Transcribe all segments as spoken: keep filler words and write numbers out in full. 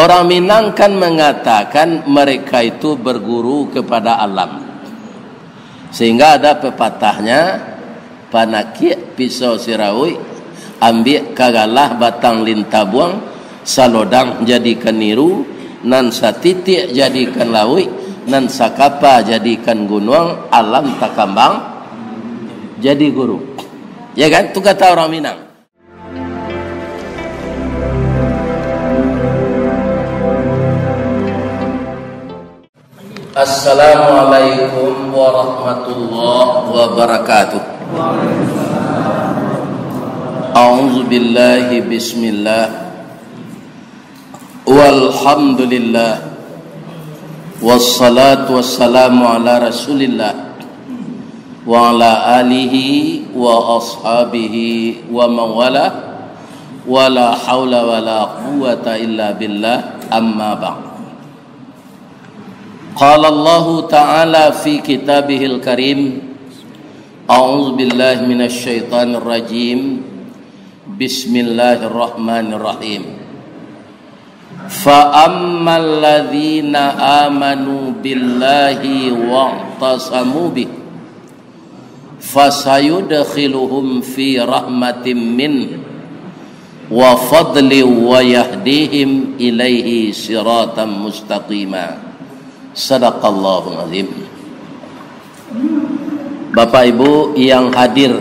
Orang Minang kan mengatakan mereka itu berguru kepada alam. Sehingga ada pepatahnya, panakiak pisau sirauik, ambiak ka galah batang lintabuang, salodang jadikan niru, nan satitiak jadikan lauik, nan sakapa jadikan gunuang, alam takambang jadi guru. Ya kan? Itu kata orang Minang. Assalamualaikum warahmatullahi wabarakatuh. A'udzubillahi, bismillah. Walhamdulillah. Wassalatu wassalamu ala Rasulillah wa ala alihi wa ashabihi wa mawala, wala haula wala quwwata illa billah, amma ba'd. Qala Allahu ta'ala fi kitabihil karim, a'udzu billahi minasy syaithanir rajim. Bismillahirrahmanirrahim. Fa ammal ladzina amanu billahi wa'tasamu bih, fasayudkhiluhum fi rahmatim min wa fadli wa yahdihim ilaihi siratan mustaqima. Sadaqallahul azim. Bapak Ibu yang hadir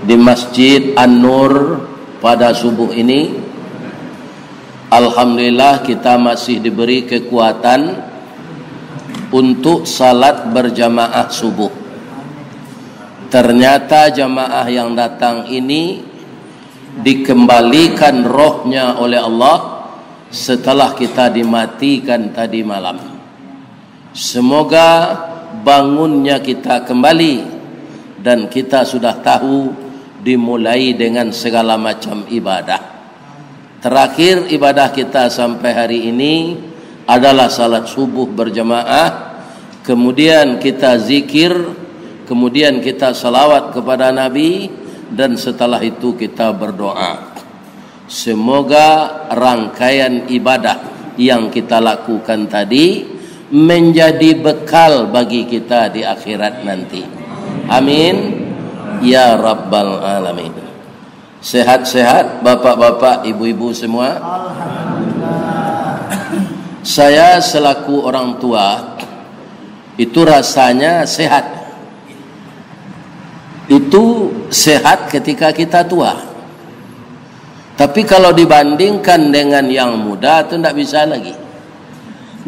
di Masjid An-Nur pada subuh ini, alhamdulillah, kita masih diberi kekuatan untuk salat berjamaah subuh. Ternyata jamaah yang datang ini dikembalikan rohnya oleh Allah setelah kita dimatikan tadi malam. Semoga bangunnya kita kembali dan kita sudah tahu dimulai dengan segala macam ibadah. Terakhir ibadah kita sampai hari ini adalah salat subuh berjamaah, kemudian kita zikir, kemudian kita salawat kepada Nabi, dan setelah itu kita berdoa. Semoga rangkaian ibadah yang kita lakukan tadi menjadi bekal bagi kita di akhirat nanti. Amin ya rabbal alamin. Sehat-sehat, bapak-bapak, ibu-ibu semua? Alhamdulillah. Saya selaku orang tua, itu rasanya sehat. Itu sehat ketika kita tua. Tapi kalau dibandingkan dengan yang muda, tu ndak bisa lagi.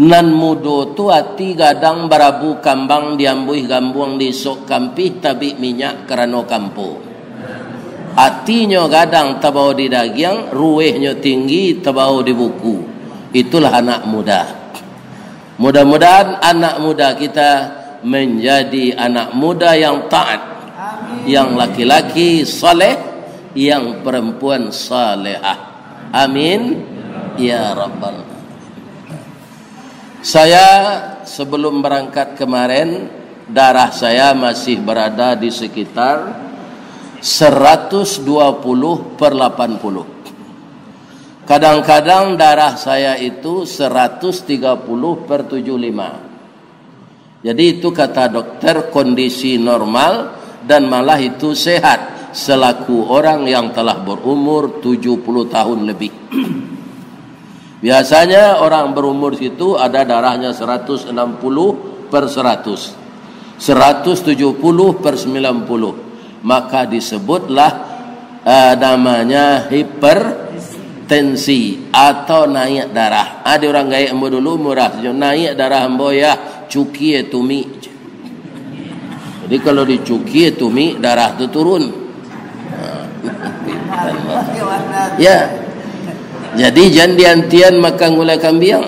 Nan mudo tu ati gadang barabu kambang, diambuih gambuang, diisok kampih, tabik minyak karano kampo. Atinyo gadang tabao di dagiang, ruwehnyo tinggi tabao di buku. Itulah anak muda. Mudah-mudahan anak muda kita menjadi anak muda yang taat, yang laki-laki saleh, yang perempuan salehah. Amin ya rabbal. Saya sebelum berangkat kemarin, darah saya masih berada di sekitar seratus dua puluh per lapan puluh. Kadang-kadang darah saya itu seratus tiga puluh per tujuh lima. Jadi itu kata dokter kondisi normal dan malah itu sehat selaku orang yang telah berumur tujuh puluh tahun lebih. Biasanya orang berumur situ ada darahnya seratus enam puluh per seratus, seratus tujuh puluh per sembilan puluh. Maka disebutlah, eh, namanya hipertensi atau naik darah. Ada orang gaek ambo dulu murah sajo, naik darah ambo ya, cukie tumik. Jadi kalau dicukie tumik, darah tu turun. Ya. Jadi jan diantian makan gulai kambiang.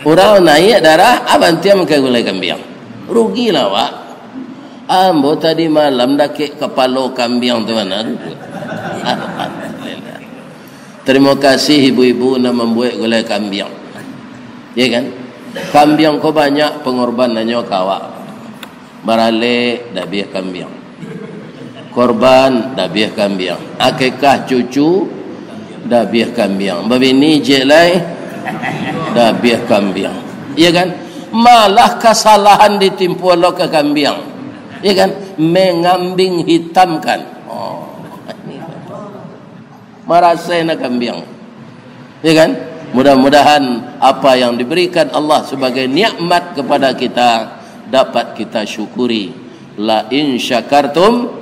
Urang naik darah, abang antian makan gulai kambiang. Rugilah awak. Ambo tadi malam dakek kapalo kambiang tu mana tu. Terima kasih ibu-ibu nan mambuek gulai kambiang. Ya kan? Kambiang ko banyak pengorbanannyo ka awak. Baralek dabiah kambiang. Korban dabiah kambiang. Akekah cucu Dabiah kambiang. Babini jek lai, dabiah kambiang. Iya kan? Malah kasalahan ditimpuan lo ka kambiang. Iya kan? Mengambing hitamkan. Oh. Marasai na kambiang. Ya kan? Mudah-mudahan apa yang diberikan Allah sebagai nikmat kepada kita dapat kita syukuri. La in syakartum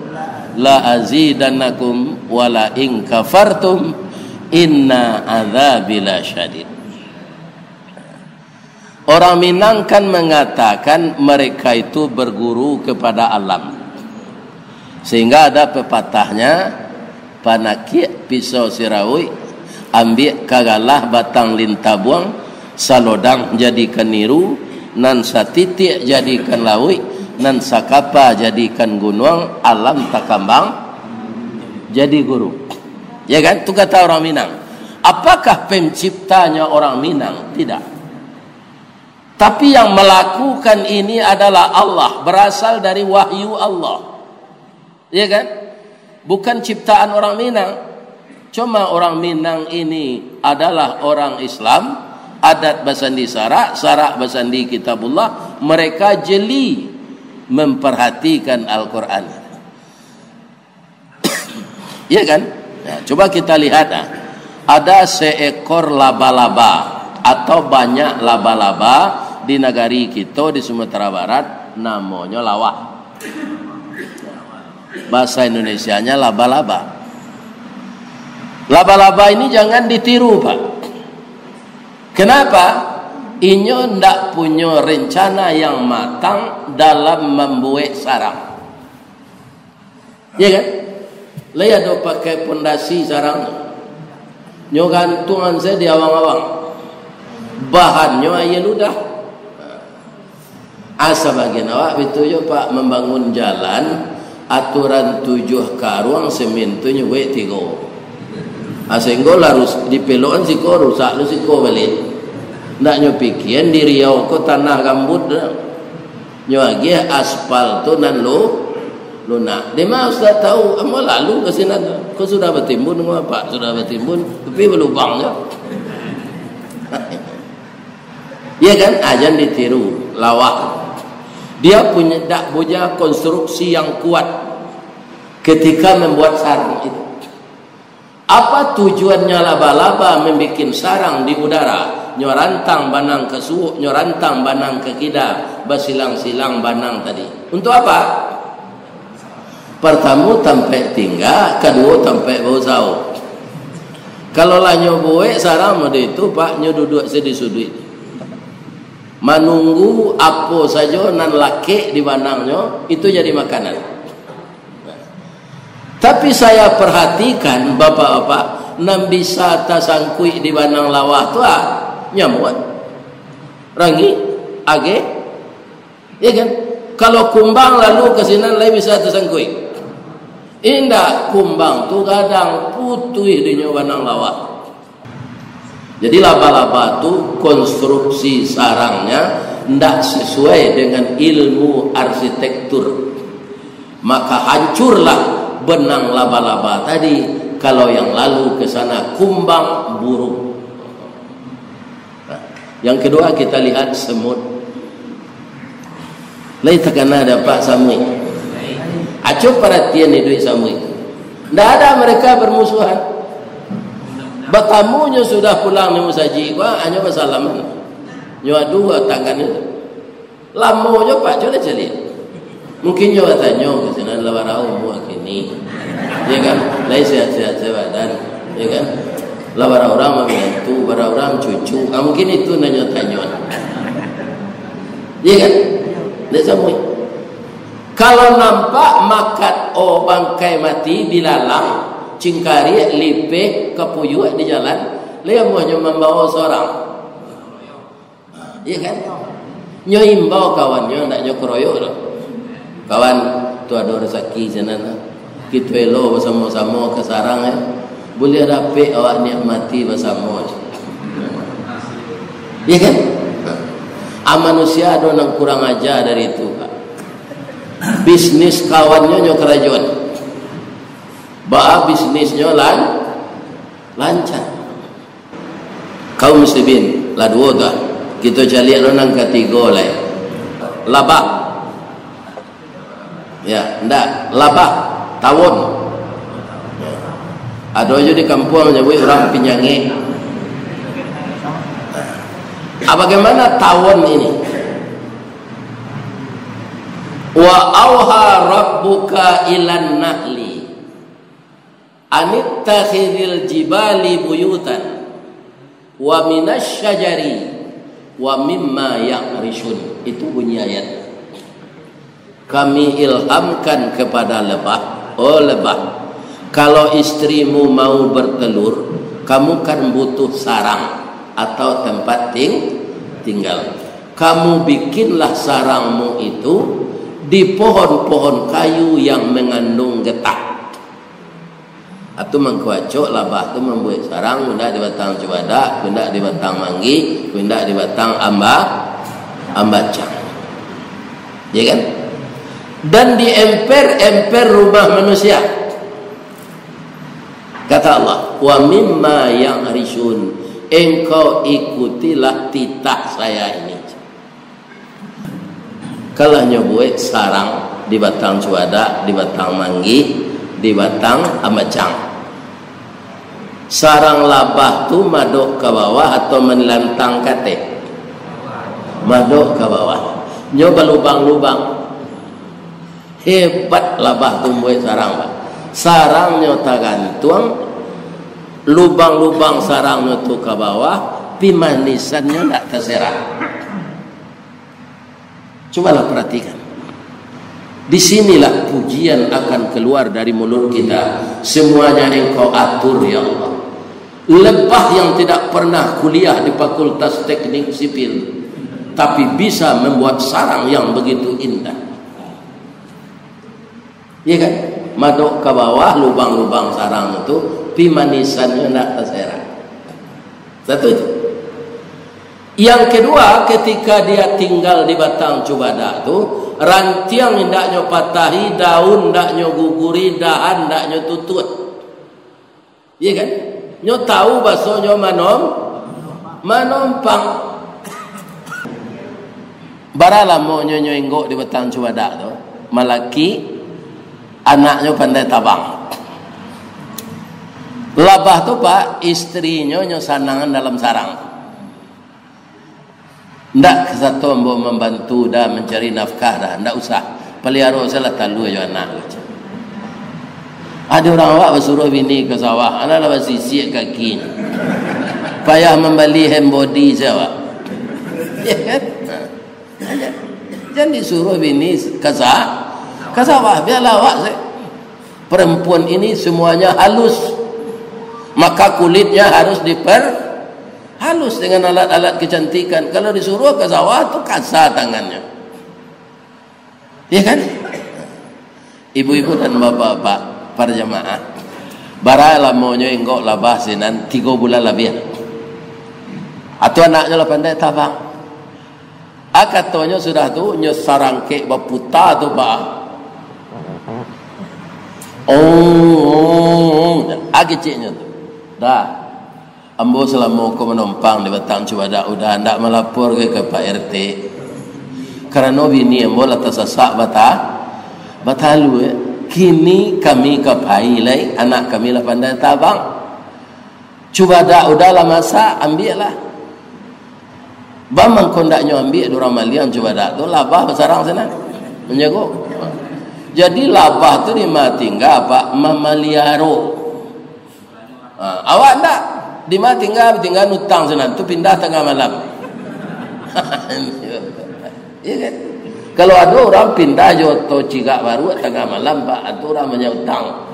la azidannakum wa la in kafartum inna adzabi lasyadid. Orang Minang kan mengatakan mereka itu berguru kepada alam. Sehingga ada pepatahnya, panakiak pisau sirauik, ambiak kagalah batang lintabuang, salodang jadikan niru, nan satitiak jadikan lauik, nan sakapa jadikan gunuang, alam takambang jadi guru. Ya kan? Itu kata orang Minang. Apakah penciptanya orang Minang? Tidak. Tapi yang melakukan ini adalah Allah, berasal dari wahyu Allah. Ya kan? Bukan ciptaan orang Minang. Cuma orang Minang ini adalah orang Islam, adat basandi sarak, sarak basandi kitabullah, mereka jeli memperhatikan Al-Quran. Ya kan? Nah, coba kita lihat, ah. Ada seekor laba-laba atau banyak laba-laba di nagari kito di Sumatera Barat, namonyo lawah. Bahasa Indonesianya laba-laba. Laba-laba ini jangan ditiru, Pak. Kenapa? Inyo ndak punyo rencana yang matang dalam mambuek sarang. Ya kan? Lai ado pakai pondasi sarang. Nyo gantuang sajo di awang-awang. Bahannyo aia ludah. Ah, sabagian awak bitu jo, Pak, mambangun jalan, aturan tujuah karuang, semen tu nyo buek tigo. Ah, sehinggo lah rus-, dipelokan siko, rusak tu siko baliak. Ndak nyo pikian di Riau ko tanah gambut dah. Nyo agiah aspal tu nan lu-, lunak. Dima Ustaz tahu, ambo lalu ka sinan. Ko sudah batimbun, ko apak sudah batimbun, tapi balubang jo. Ya kan? Ah, jan ditiru, lawah. Dia punya, dak punya konstruksi yang kuat ketika membuat sarang itu. Apa tujuannya laba-laba membikin sarang di udara? Nyo rantang banang ka suok, nyo rantang banang ka kida, basilang-silang banang tadi. Untuk apa? Partamo, tampek tingga, kaduo, tampek bausaho. Kalau lah nyo buek sarang model itu, Pak, nyo duduak sajo di suduik. Manunggu apo sajo nan lakek di banangnyo, itu jadi makanan. Tapi saya perhatikan, bapak-bapak, nan bisa tasangkuik di banang lawah tu, ah, nyamuak, rangik, ageh, ya kan? Kalau kumbang lalu ka sinan, lai bisa tasangkuik? Indak, kumbang tu gadang, putuih dinyo banang lawah. Jadi, laba-laba tu konstruksi sarangnya ndak sesuai dengan ilmu arsitektur. Maka hancurlah benang laba-laba tadi, kalau yang lalu ke sana kumbang burung. Nah, yang kedua kita lihat semut. Lai takana dek Apak samuik? Aco paratian iduik samuik. Ndak ada mereka bermusuhan. Batamu nyo sudah pulang di musajik, wah, hanyo basalaman. Nyo adu tangan nyo. Lamo nyo Pak, cubo lah caliak. Mungkin nyo batanyo ka sinan, lah bara umua kini. Ya kan? Lai sehat-sehat sajo badan. Ya kan? Lah bara urang manantu, bara urang cucu. Ah, mungkin itu nan nyo tanyo. Ya kan? Dek samuik. Kalau nampak makat, oh, bangkai mati, bilalang, cingkariak, lipeh, kapuyuak di jalan, lai amuahnyo mambawo sorang. Iya kan? Nyo imbau kawannyo, ndak nyo keroyok doh. Kawan, tu ado rezeki sinan, ah. Kito elo basamo-samo ka sarang, eh. Buliah dapek awak nikmati basamo. Iya kan? Ah, manusia ado nan kurang aja dari itu, Pak. Bisnis kawannyo nyo karajoan. Baa bisnisnyo lan Lancar. Kaum muslimin, lah duo tu ah. Kito caliak lo nan katigo lai. Labah. Ya, ndak. Labah. Tawon. Ado juo di kampuang manyabuik urang pinyangek. Ah, bagaimana tawon ini? Wa auha rabbuka ilan nahli anittakhidhil jibali buyutan wa minasy syajari wa mimma ya'rishun. Itu bunyi ayat. Kami ilhamkan kepada lebah, oh lebah, kalau istrimu mau bertelur, kamu kan butuh sarang atau tempat ting-, tinggal. Kamu bikinlah sarangmu itu di pohon-pohon kayu yang mengandung getah. Atu mangko acok labah tu mambuek sarang, kok indak di batang cubadak, kok indak di batang manggih, kok indak di batang amba-, ambacang. Ya kan? Dan di emper-emper rumah manusia. Kata Allah, "Wa mimma ya'rishun." Engkau ikutilah titah saya ini. Kalau nyo buek sarang di batang cubadak, di batang manggih, di batang ambacang. Sarang labah tu madok ka bawah atau manilantang ka ateh? Madok ka bawah. Nyo balubang-lubang. Hebat labah tu buek sarang, Pak. Sarangnyo tagantuang, lubang-lubang sarangnyo tu ka bawah, pi manisannyo ndak tasarah. Cubalah perhatikan. Di sinilah pujian akan keluar dari mulut kita. Semuanya Engkau atur, ya Allah. Lebah yang tidak pernah kuliah di Fakultas Teknik Sipil, tapi bisa membuat sarang yang begitu indah. Iya kan? Madok ka bawah, lubang-lubang sarang tu, pi manisannyo ndak tasarah. Satu itu. Yang kedua, ketika dia tinggal di batang cubadak tu, rantiang indaknyo patahi, daun indaknyo guguri, dahan indaknyo tutuah. Iya kan? Nyo tahu basonyo manom-, manompang. Bara lamonyo nyo inggok di batang cubadak tu, malaki, anaknyo pandai tabang. Labah tu, Pak, istrinyo nyo sanangan dalam sarang. Ndak sato ambo mambantu dah mancari nafkah dah, ndak usah. Paliaro salah talua jo anak. Ado urang awak basuruah bini ka sawah, anak lah basisiak kaki. Payah mambali hand body se awak. Ya kan? Jan disuruah bini ka sa-, ka sawah, biarlah awak se. Perempuan ini semuanya halus, maka kulitnya harus diper-, halus dengan alat-alat kecantikan. Kalau disuruh ke sawah tu kasa tangannya. Ya kan? Ibu-ibu dan bapak-bapak, para jamaah, bara lamonyo inggok labah sinan, tigo bulan labiah. Atau anaknyo lah pandai tabang. Ah, katonyo sudah tu, nyo sarangkek baputa tu, Pak. Oh, ah, keceknyo tu. Dah. Ambo salamo ko manompang di batang cubadak, udah ndak malapor ka, ka Pak R T. Karano bini ambo lah tasasak bata-, batalua. Kini kami ka pai lai, anak kami lah pandai tabang. Cubadak udah lah masak, ambiaklah. Baa mangko ndaknyo ambiak dek urang maliang cubadak tu, labah basarang sinan. Manjago. Jadi labah tu di ma tingga, Pak, mamaliaro. Ha, awak ndak? Di ma tingga, tingga nutang sinan tu pindah tangah malam. Iya kan? Kalau ado urang pindah jo oto cigak baru tangah malam, Pak, tu urang manyautang.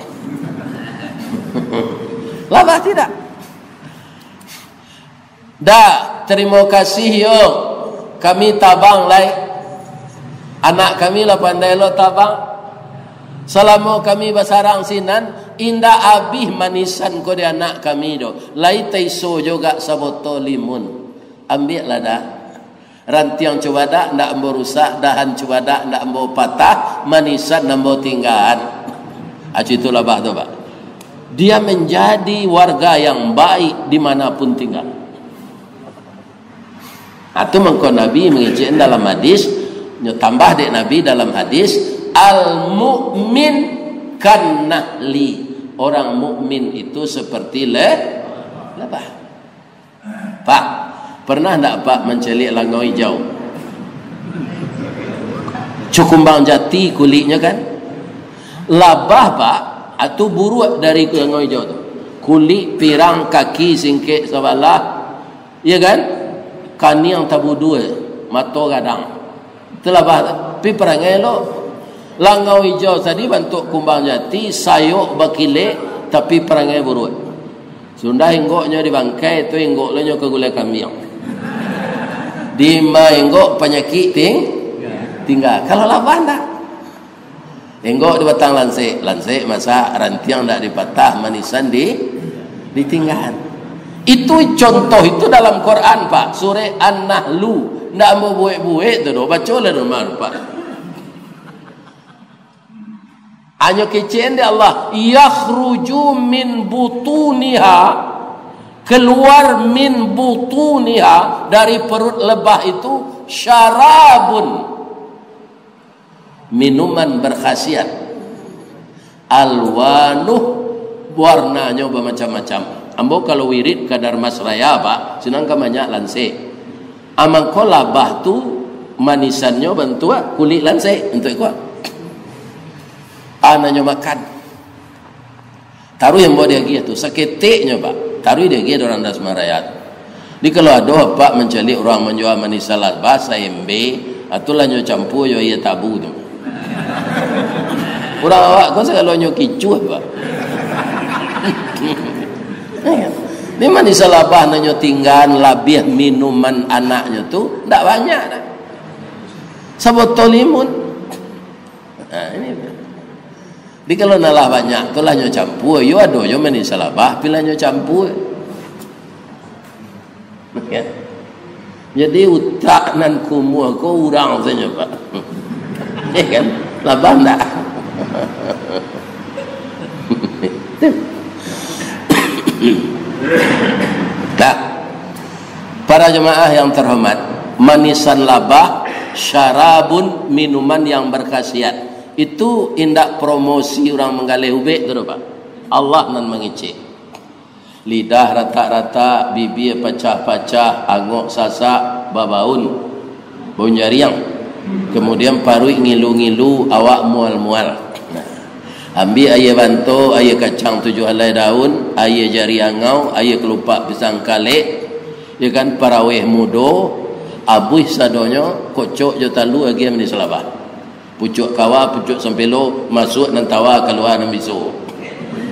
Labah tidak? Dah, tarimo kasih yo. Kami tabang lai. Anak kami lah pandai lo tabang. Salamo kami basarang sinan, indak abih manisan ko di anak kami do. Lai taiso jo gak sabotol limun. Ambiaklah dah. Rantiang cubadak ndak ambo rusak, dahan cubadak ndak ambo patah, manisan ambo tinggaan. Acu itu labah tu, Pak. Dia menjadi warga yang baik di mana pun tinggal. Nah, tu mangko Nabi mangecek dalam hadis, nyo tambah dek Nabi dalam hadis, "Al-mu'min kan nahli." Orang mukmin itu seperti le-, lebah. Pak, pernah ndak Pak mancaliak langau ijau? Cukumbang jati kuliknyo kan? Labah, Pak, atau buruak dari langau ijau tu. Kulik pirang, kaki singkek sabalah, iya kan? Kaniang tabudua, mato gadang. Itulah bah, tapi parangai lo. Langau ijau tadi bantuak kumbang jati, sayok bakilek, tapi parangai buruak. Sudah inggoknyo di bangkai tu, inggok lo nyo ka gulai kambiang. Dima inggok panyakik ting-, tinggal. Kalau labah ndak? Inggok di batang lansek, lansek masak, rantiang ndak dipatah, manisan di, ditinggal. Itu contoh itu dalam Quran, Pak. Surah An-Nahlu. Ndak ambo buek-buek tu doh, baco lah dulu, Pak. Hanyo kecek dek Allah, "Yakhruju min butuniha," keluar min butuniha, dari perut lebah itu, "syarabun," minuman berkhasiat, "alwanuh," warnanyo bamacam-macam. Ambo kalau wirid ka Darmasraya, Pak, sinan kan banyak lansek. Amangko labah tu manisannyo bantuak kulik lansek, bantuak iko. Anaknyo makan. Taruih ambo diagiah tu, saketeknyo, Pak. Taruih diagiah dek urang Darmasraya tu. Jadi kalau ado apak mancaliak urang manjua manisan labah saembe, itulah nyo campua jo aia tabu tu. Urang awak ko sagalonyo kicuah, Pak. Ini manisan labah nan nyo tinggaan labiah minuman anaknyo tu, ndak banyak dah. Sabotol limun. Nah, ini. Jadi kalau nan lah banyak tu lah nyo campua, yo ado jo manisan labah, tapi lah nyo campua. Ya. Jadi utak nan kumuah ko urang sajo, Pak. Ya kan? Labah ndak? Tak. Para jemaah yang terhormat, manisan labah, syarabun, minuman yang berkhasiat. Itu indak promosi urang manggaleh ubek tu doh, Pak. Allah nan mangecek. Lidah ratak-ratak, bibia pacah-pacah, angok sasak, babaun, baun jariang. Kemudian paruik ngilu-ngilu, awak mual-mual. Nah, ambiak aia banto, aia kacang tujuah alai daun, aia jari angau, aia kelupak pisang kalek, ya kan, paraweh mudo, abuih sadonyo, kocok jo talua, agiah manisan labah. Pucuak kawa, pucuak sampelo, masuak nan tawa, kalua nan biso.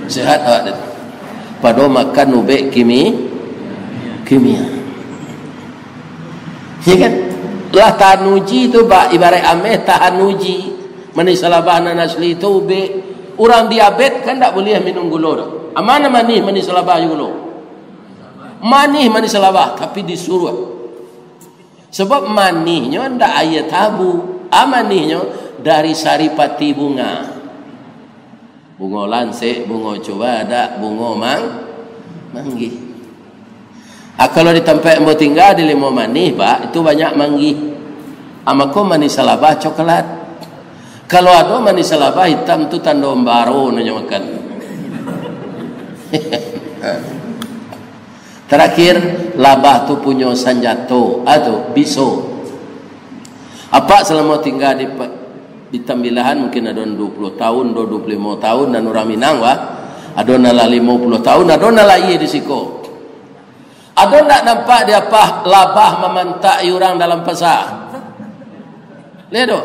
Sehat awak tu. Pado makan ubek kimi-, kimia. Ya kan? Lah tahan uji tu, Pak, ibarat ameh tahan uji. Manisan labah nan asli tu ubek. Urang diabet kan ndak buliah minum gulo tu. Aman manih manisan labah jo gulo. Manih manisan labah, tapi disuruah. Sebab manihnyo ndak aia tabu. A manihnyo dari saripati bunga. Bungo lansek, bungo cubadak, bungo mang-, manggih. A, kalau di tampek ambo tingga di Limau Manih, Pak, itu banyak manggih. A, mako manisan labah coklat. Kalau ado manisan labah itam tu tando baro nyo makan. Tarakhir, labah tu punyo sanjato, a tu, biso. Apak salamo tingga di pa-, di Tambilahan, mungkin ado nan duo puluah taun, ado duo puluah limo taun, nan urang Minang, wah. Ado nan lah limo puluah taun, ado nan lahia di siko. Ado ndak nampak di apak labah mamantak-i urang dalam pasa? Lai ado?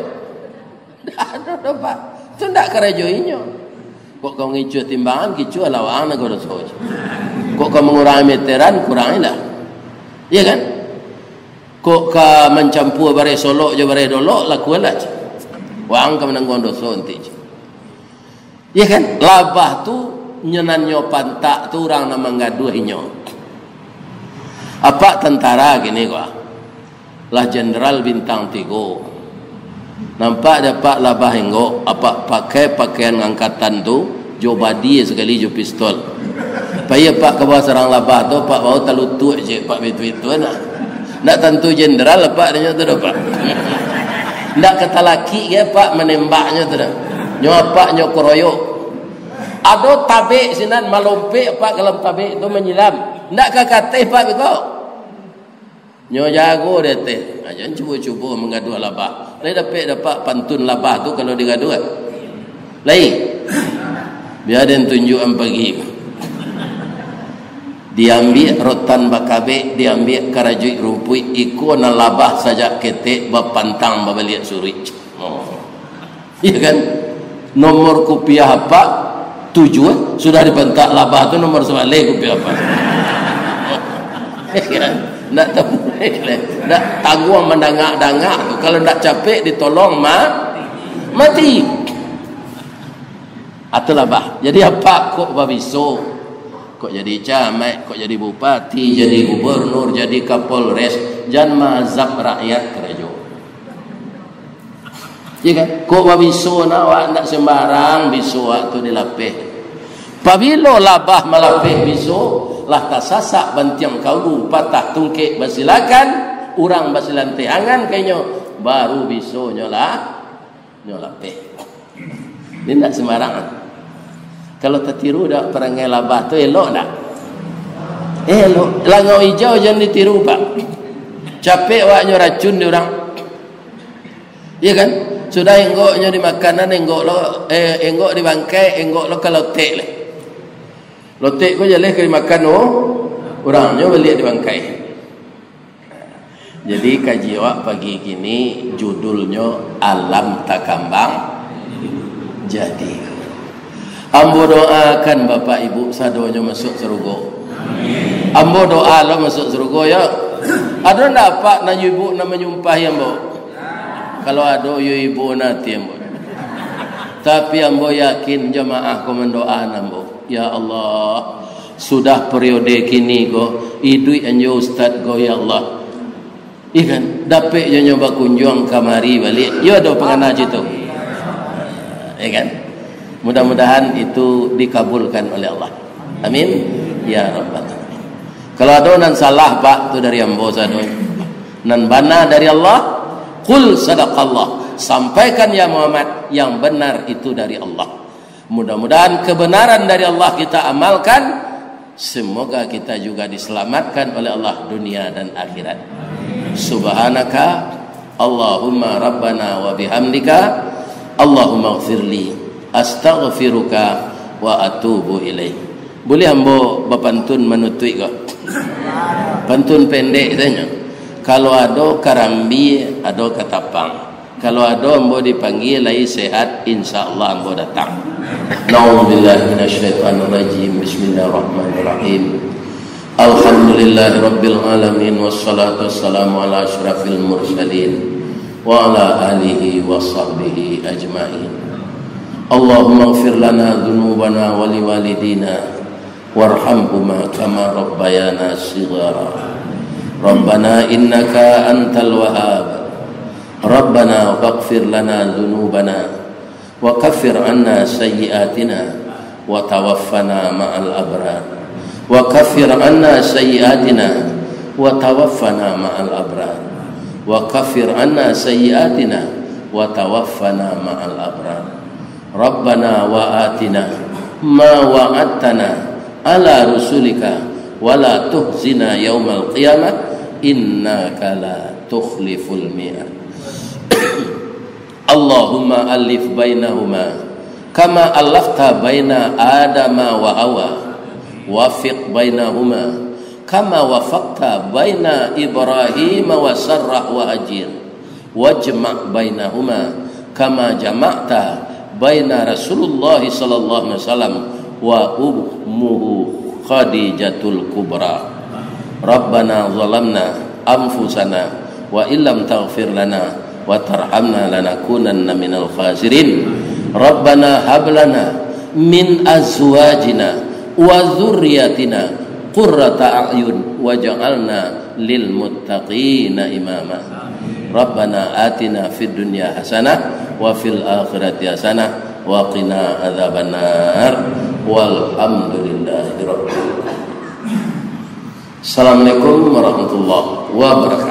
Ndak ado doh, Pak. Tu ndak karajo inyo. Kok ka mangicuah timbangan, kicuah lah waang nangko doso. Kok ka mangurangi meteran, kurangilah. Iya kan? Kok ka mancampua bareh solok jo bareh dolok, lakuanlah. Waang ka manangguang doso nanti. Iya kan? Labah tu, nyo nan nyo pantak tu urang nan manggaduah inyo. Apak tantara kini ko, ah. Lah jenderal bintang tigo. Nampak dek apak labah inggok, apak pakai pakaian angkatan tu, Jo badi sakali jo pistol. Pai apak ka bawah sarang labah tu, apak baru talutuak ciek apak bitu-bitu nah. Ndak tantu jenderal apak dinyo tu doh, Pak. Ndak ka talakik ge apak manembaknyo tu doh. Nyo apak nyo keroyok. Ado tabek sinan, malompek apak ka dalam tabek tu manyilam. Ndak ka kateh apak beko. Nyo jago dek teh. Ha, jan cubo-cubo manggaduah labah. Lai dapek dapek pantun labah tu kalau digaduah. Lai. Bia den tunjuakan pagi. Diambiak rotan bakabek, diambiak karajuik rumpuik, iko nan labah sajak ketek bapantang babaliak suruik. Oh. Iya kan? Nomor kupiah apak tujuh, eh? Sudah dipantak labah tu nomor sabaleh kupiah apak. Iya kan? Ndak tabuliah leh. Ndak tangguang mandangak-dangak tu. Kalau ndak capek ditolong ma-, mati. Atu labah. Jadi apak kok babiso? Kok jadi camat, kok jadi bupati, jadi gubernur, jadi kapolres, jan maazab rakyat karajo. Iya kan? Kok babiso nah, awak ndak sembarang biso awak tu dilapeh. Pabilo labah malapeh biso, lah tasasak bantiang kaulu, patah tungkek basilakan, urang basilanteh angan ka inyo, baru bisonyo lah, nyo lapeh. Ini ndak sembarang. Kalau tatiru dak parangai labah tu, elok ndak? Elok. Langau ijau jan ditiru, Pak. Capek awaknyo racun di urang. Iya kan? Sudah enggoknyo dimakan, enggok lo, eh, enggok dibangkai, enggok lo ka lotek leh. Lotek ko jaleh ka dimakan, oh, urangnyo baliak dibangkai. Jadi kaji awak pagi kini judulnyo Alam Takambang Jadi. Ambo doakan Bapak Ibu sadonyo masuak sarugo. Ambo doa lo masuak sarugo, yo. Ado ndak apak nan ibu nan manyumpahi ambo? Kalau ado, yo ibo nan ati ambo. Tapi ambo yakin jamaah ko mandoaan ambo. Ya Allah, sudah periode kini ko, iduik anjo ustaz ko, ya Allah. Iya kan? Dapek jo nyo bakunjuang kamari baliak. Yo ado pangana cito. Iya kan? Mudah-mudahan itu dikabulkan oleh Allah. Amin. Ya Rabbal Alamin. Kalau ado nan salah, Pak, tu dari ambo sadonyo. Nan bana dari Allah, qul sadaqallah. Sampaikan ya Muhammad, yang benar itu dari Allah. Mudah-mudahan kebenaran dari Allah kita amalkan. Semoga kita juga diselamatkan oleh Allah dunia dan akhirat. Subhanaka Allahumma Rabbana wa bihamdika, Allahumma gfirli, astaghfiruka wa atubu ilaik. Boleh ambo bapantun manutuik ko? Pantun pendek sajo. Kalau ado karambia, ado katapang. Kalau ado ambo dipanggia lai sehat, insya Allah ambo datang. Na'udzubillahi minasyaitonirrajim. Bismillahirrahmanirrahim. Alhamdulillahirabbil alamin, wassalatu wassalamu ala asyrafil mursalin wa ala alihi wa sahbihi ajmain. Allahumma ighfir lana dzunubana wa liwalidina warhamhuma kama rabbayana shighara. Rabbana innaka antal wahhab. Rabbana faghfir lana dzunubana wa kaffir anna sayyi'atina wa tawaffana ma'al abrar. Wa kaffir anna sayyi'atina wa tawaffana ma'al abrar. Wa kaffir anna sayyi'atina wa tawaffana ma'al abrar. Rabbana wa atina ma wa'adtana ala rusulika wa la tuhzina yaumal qiyamah innaka la tukhliful mi'ad. Allahumma allif bainahuma kama allafta baina Adama wa Hawa. Wafiq bainahuma kama wafaqta baina Ibrahim wa Sarah wa Hajir. Wajma' bainahuma kama jama'ta baina Rasulullah sallallahu alaihi wasallam wa ummuhu Khadijatul Kubra. Rabbana zalamna anfusana wa illam taghfir lana wa tarhamna lanakunanna minal khasirin. Rabbana hab lana min azwajina wa dzurriyyatina qurrata a'yun waj'alna lil muttaqina imama. Rabbana atina fid dunya hasanah wa fil akhirati hasanah وقنا عذاب النار. والحمد لله رب العالمين. Assalamualaikum warahmatullahi wabarakatuh.